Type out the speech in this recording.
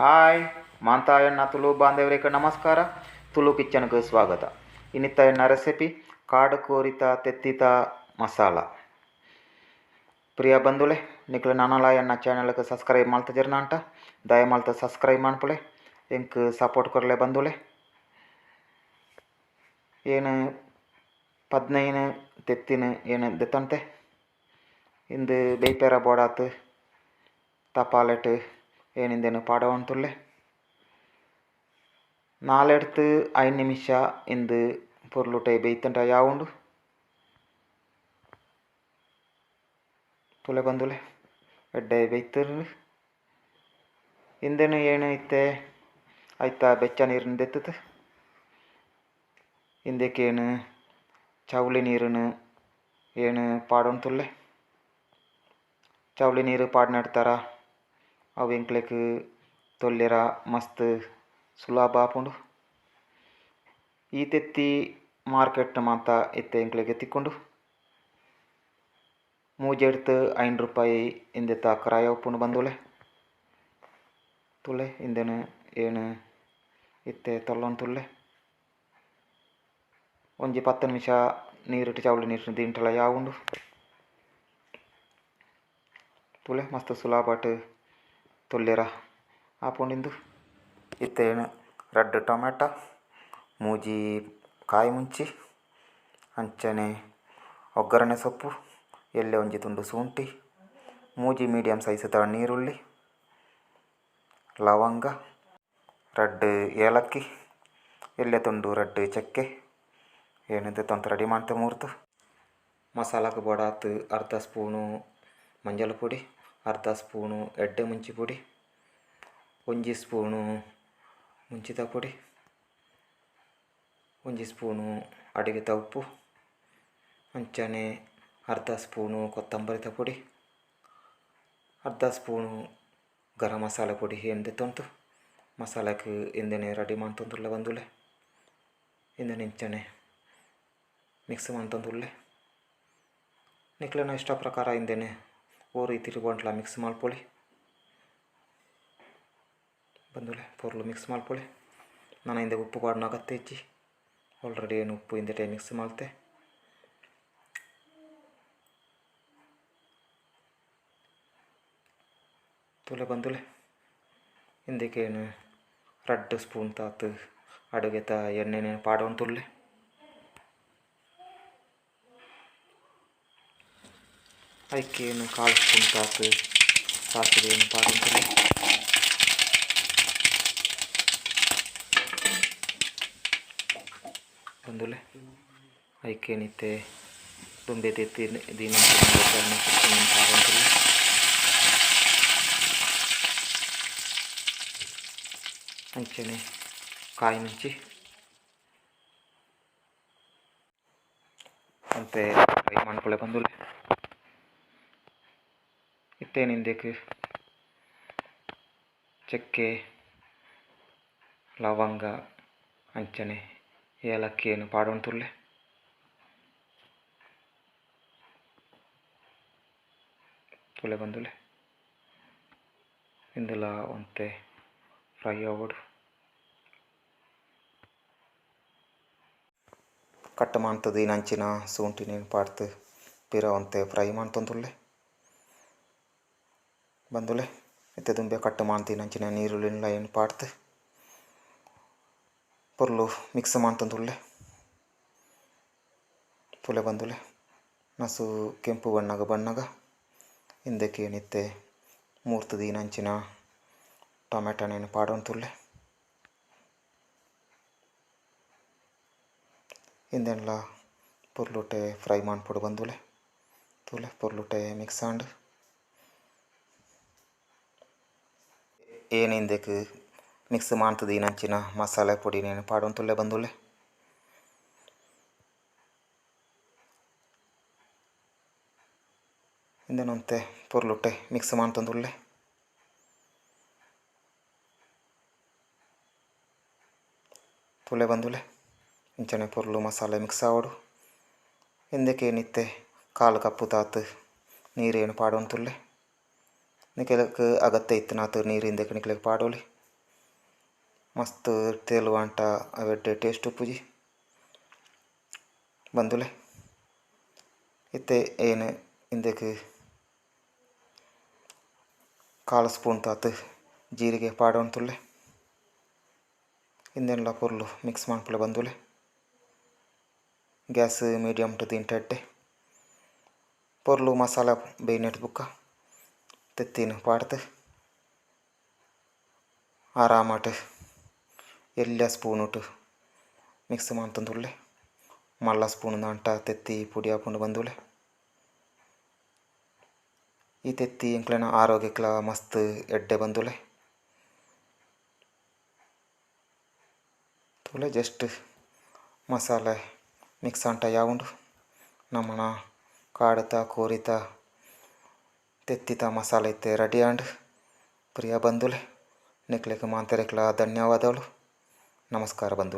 Hi ಮಾಂತಾಯಣ್ಣ Tulu ಬಾಂಧವರಿಗೆ ನಮಸ್ಕಾರ. ತುಳು ಕಿಚನ್ಗೆ ಸ್ವಾಗತ. ಇನ್ನಿತ್ತ ಎಣ್ಣ ರೆಸಿಪಿ ಕಾಡು ಕೋರಿತ ತೆತ್ತಿತ ಮಸಾಲ. ಪ್ರಿಯ ಬಂಧುಲೆ, ನಿಕ್ಲೆ ನಾನಲ ಎನ್ನ ಚಾನಲ್ಗೆ ಸಬ್ಸ್ಕ್ರೈಬ್ ಮಲ್ತಜರ್ನಾಂಟ ದಯ ಮಲ್ತ ಸಬ್ಸ್ಕ್ರೈಬ್ ಮಾಡ್ಪುಲೆ, ಎಂಕ್ ಸಪೋರ್ಟ್ ಕೊರ್ಲೆ ಬಂಧುಲೆ. ಏನು 15 ತೆತ್ತಿನ ಏನು ದೆತ್ತಂತೆ ಇಂದು ಬೇಯ್ಪೆರ ಬೋಡಾತು ತಪಾಲೆಟ್ ಏನಿಂದೇನು ಪಾಡವಂತುಲ್ಲೆ. 4 5 ನಿಮಿಷ ಇಂದು ಪೊರ್ಲುಟೆ ಬೇಯ್ತಂಟ ಯಾವುಂಡು. ತುಲೆ ಬಂದುಲೆ ಎಡ್ಡೆ ಬೇಯ್ತಿರ್. ಇಂದೇನು ಏನು ಇತ್ತೆ ಆಯ್ತಾ ಬೆಚ್ಚ ನೀರಿನ ದೆತ್ತದು. ಇಂದಕ್ಕೇನು ಚೌಳಿ ನೀರನ್ನು ಏನು ಪಾಡೊಂತುಲ್ಲೆ. ಚೌಳಿ ನೀರು ಪಾಡ್ನಡ್ತಾರ ಅವು ಎಂಕ್ಲೆಕ್ ತೊಲ್ಲೆರ ಮಸ್ತ್ ಸುಲಭ ಆಪುಂಡು. ಈ ತೆತ್ತಿ ಮಾರ್ಕೆಟ್ ಮಾತ ಇತ್ತೆ ಎಂಕ್ಲೆಗ್ ತಿಕ್ಕೊಂಡು ಮೂಜೆಡ್ತು 5 ರೂಪಾಯಿ ಇಂದೆತ್ತ ಕ್ರಾಯ ಉಪ್ಪುಂಡು ಬಂದುಲೆ. ತುಲೆ ಇಂದೆನು ಏನು ಇತ್ತೆ ತೊಲ್ಲೊಂತುಲ್ಲೆ. ಒಂಜಿ 10 ನಿಮಿಷ ನೀರಿಟ್ಟು ಚೌಳಿ ನೀರು ದಿಂಟಲ ಯಾವುಂಡು. ತುಲೆ ಮಸ್ತ್ ಸುಲಭಟ್ ತೊಲ್ಲೆರ ಆಪುಂಡಿಂದು. ಇತ್ತೇನು 2 ಟೊಮೆಟೊ, 3 ಕಾಯಿ ಮುಂಚಿ, ಅಂಚನೆ ಒಗ್ಗರಣೆ ಸೊಪ್ಪು, ಎಲ್ಲೆ ಒಂಜಿ ತುಂಡು ಶುಂಠಿ, 3 ಮೀಡಿಯಂ ಸೈಜ್ ತ ನೀರುಳ್ಳಿ, ಲವಂಗ, 2 ಏಲಕ್ಕಿ, ಎಲ್ಲೆ ತುಂಡು 2 ಚಕ್ಕೆ ಏನಿದೆ ತಂತ ರೆಡಿ ಮಾಡ್ತೆ ಮೂರ್ತು. ಮಸಾಲಕ್ಕೆ ಬೋಡಾತು ಅರ್ಧ ಸ್ಪೂನು ಮಂಜಲ್ ಪುಡಿ, ಅರ್ಧ ಸ್ಪೂನು ಎಡ್ಡೆ ಮುಂಚಿ ಪುಡಿ, 1 ಸ್ಪೂನು ಮುಂಚಿತ ಪುಡಿ, 1 ಸ್ಪೂನು ಅಡಿಗೆತ ಉಪ್ಪು, ಅಂಚನೆ ಅರ್ಧ ಸ್ಪೂನು ಕೊತ್ತಂಬರಿತ ಪುಡಿ, ಅರ್ಧ ಸ್ಪೂನು ಗರಂ ಮಸಾಲೆ ಪುಡಿ ಏನಿದೆ ತಂತು ಮಸಾಲಕ್ಕೆ ಇಂದನೆ ರೆಡಿ ಮಾಡ್ತಂದುಲ್ಲ ಬಂದುಲೆ. ಇಂದನೆ ಇಂಚನೆ ಮಿಕ್ಸ್ ಮಾಡ್ತಂದುಲ್ಲೆ. ನಿಕ್ಲೆನ ಇಷ್ಟ ಪ್ರಕಾರ ಇಂದೇನೆ ಓ ರೀತಿ ಬಂಟ್ಲ ಮಿಕ್ಸ್ ಮಾಡ್ಕೊಳ್ಳಿ ಬಂದುಲೆ. ಪೊರ್ಲು ಮಿಕ್ಸ್ ಮಾಡ್ಕೊಳ್ಳಿ. ನಾನು ಹಿಂದೆ ಉಪ್ಪು ಪಾಡೋಣ ಅಗತ್ಯ ಆಲ್ರೆಡಿ ಏನು ಉಪ್ಪು ಹಿಂದೆ ಮಿಕ್ಸ್ ಮಾಡ್ತೆ. ತುಲೆ ಬಂದುಲೆ. ಹಿಂದಕ್ಕೇನು 2 ಸ್ಪೂನ್ ತಾತು ಅಡುಗೆತ ಎಣ್ಣೆನೆ ಪಾಡೋಣ ತುಲ್ಲೆ. ಅದಕ್ಕೇನು 1/4 ಸ್ಪೂನ್ ತಾತು ಸಾಸಿವೆ ಏನು ಪಾಡೋಣ ತುಲ್ಲೆ. ಬಂದುಲೆ. ಅದಕ್ಕೇನಿತ್ತೆ ದುಂಬೆ ತೆತ್ತಿ ದಿನ ಪಾಡೋಣ ತುಲ್ಲೆ. ಅಂಚನೆ ಕಾಯಿ ಮುಂಚಿ ಅಂತೆ ಫ್ರೈ ಮಾಡ್ಕೊಳ್ಳೆ ಬಂದುಲೆ. ಇತ್ತೇನಿಂದಕ್ಕೆ ಚಕ್ಕೆ, ಲವಂಗ, ಅಂಚನೆ ಏಲಕ್ಕಿಯನ್ನು ಪಾಡೋಣ ತುಲ್ಲೆ. ತುಲೆ ಬಂದುಲೆ. ಇಂದೆಲ್ಲ ಒಂತೆ ಫ್ರೈ ಆವಡು. ಕಟ್ ಮಾಡ್ತದೆ ನಂಚಿನ ಶುಂಠಿನ ಪಾಡ್ತು ಪಿರ ಒಂತೆ ಫ್ರೈ ಮಾಡ್ತಂದುಲ್ಲೆ ಬಂದುಲೆ. ಇತ್ತೆ ದುಂಬೆ ಕಟ್ ಮಾಡ್ತೀನಿ ನಂಚಿನ ನೀರುಳ್ಳಿನ ಏನು ಪಾಡ್ತು ಪೊರ್ಲು ಮಿಕ್ಸ್ ಮಾಡ್ತಂದುಲ್ಲೆ. ತುಲೆ ಬಂದುಲೆ. ನಸು ಕೆಂಪು ಬಣ್ಣಗ ಬಣ್ಣಗ ಇಂದಕ್ಕೆ ಏನಿತ್ತೆ ಮೂರ್ತದಿ ನಂಚಿನ ಟೊಮೆಟೊನೇನು ಪಾಡೊಂತುಲ್ಲೆ. ಇಂದೆಲ್ಲ ಪೊರ್ಲುಟೆ ಫ್ರೈ ಮಾಡ್ಪೊಡು ಬಂದುಲೆ. ತುಲೆ ಪೊರ್ಲುಟೆ ಮಿಕ್ಸ್ ಆಂಡ್ ಏನು ಇಂದಕ್ಕೆ ಮಿಕ್ಸ್ ಮಾಡ್ತದೆ ನಂಚಿನ ಮಸಾಲೆ ಪುಡಿನೇನು ಪಾಡೊಂತುಲ್ಲೆ ಬಂದುಲೆ. ಇಂದೆನೊಂತೆ ಪೊರ್ಲುಟೆ ಮಿಕ್ಸ್ ಮಾಡ್ತಂದುಲ್ಲೆ. ತುಲೆ ಬಂದುಲೆ. ಇಂಚನೆ ಪೊರ್ಲು ಮಸಾಲೆ ಮಿಕ್ಸ್ ಆವಡು. ಇಂದಕ್ಕೇನಿತ್ತೆ 1/4 ಕಪ್ಪು ತಾತು ನೀರೇನು ಪಾಡೊಂತುಲ್ಲೆ. ನಿಕ್ಲೆಗ್ ಅಗತ್ಯ ಇತ್ತಿನಾತ್ ನೀರು ಇಂದಕ್ಕೆ ನಿಕ್ಲೆಗ್ ಪಾಡೋಲಿ. ಮಸ್ತ್ ತೆಲುವಾಂಟ ಅವೆಡ್ಡೆ ಟೇಸ್ಟ್ ಉಪ್ಪುಜಿ ಬಂಧುಲೆ. ಇತ್ತೆ ಏನ್ ಇಂದೆಕ್ ಕಾಲು ಸ್ಪೂನ್ ತಾತ್ ಜೀರಿಗೆ ಪಾಡೊಂದುಲ್ಲೆ. ಇಂದೆನ್ಲ ಪೊರ್ಲು ಮಿಕ್ಸ್ ಮನ್ಪುಲೆ ಬಂಧುಲೆ. ಗ್ಯಾಸ್ ಮೀಡಿಯಂ ಟು ದಿಂಟ ಎಡ್ಡೆ. ಪೊರ್ಲು ಮಸಾಲ ಬೇಯ್ನೆಟ್ ಬುಕ್ಕ ತೆತ್ತಿನ ಪಾಡ್ದ್ ಆರಾಮಟ್ ಎಲ್ಯ ಸ್ಪೂನುಟ್ ಮಿಕ್ಸ್ ಮಂತೊಂದುಲ್ಲೆ. ಮಲ್ಲ ಸ್ಪೂನ್ ದಾಂಟ ತೆತ್ತಿ ಪೊಡಿ ಆಪುಂಡು ಬಂಧುಲೆ. ಈ ತೆತ್ತಿ ಎಂಕ್ಲೆನ ಆರೋಗ್ಯಕ್ಲ ಮಸ್ತ್ ಎಡ್ಡೆ ಬಂಧುಲೆ. ತೂಲೆ ಜಸ್ಟ್ ಮಸಾಲೆ ಮಿಕ್ಸ್ ಆಂಟ ಯಾವುಂಡು. ನಮನ ಕಾಡುತ ಕೋರಿತ ತೆತ್ತಿತ ಮಸಾಲೆ ಇತ್ತೆ ರೆಡಿ ಆಂಡ್. ಪ್ರಿಯ ಬಂಧುಲೆ ನಿಕ್ಲೆಗ್ ಮಾಂತೆರೆಗ್ಲ ಧನ್ಯವಾದಗಳು. ನಮಸ್ಕಾರ ಬಂಧುಲೆ.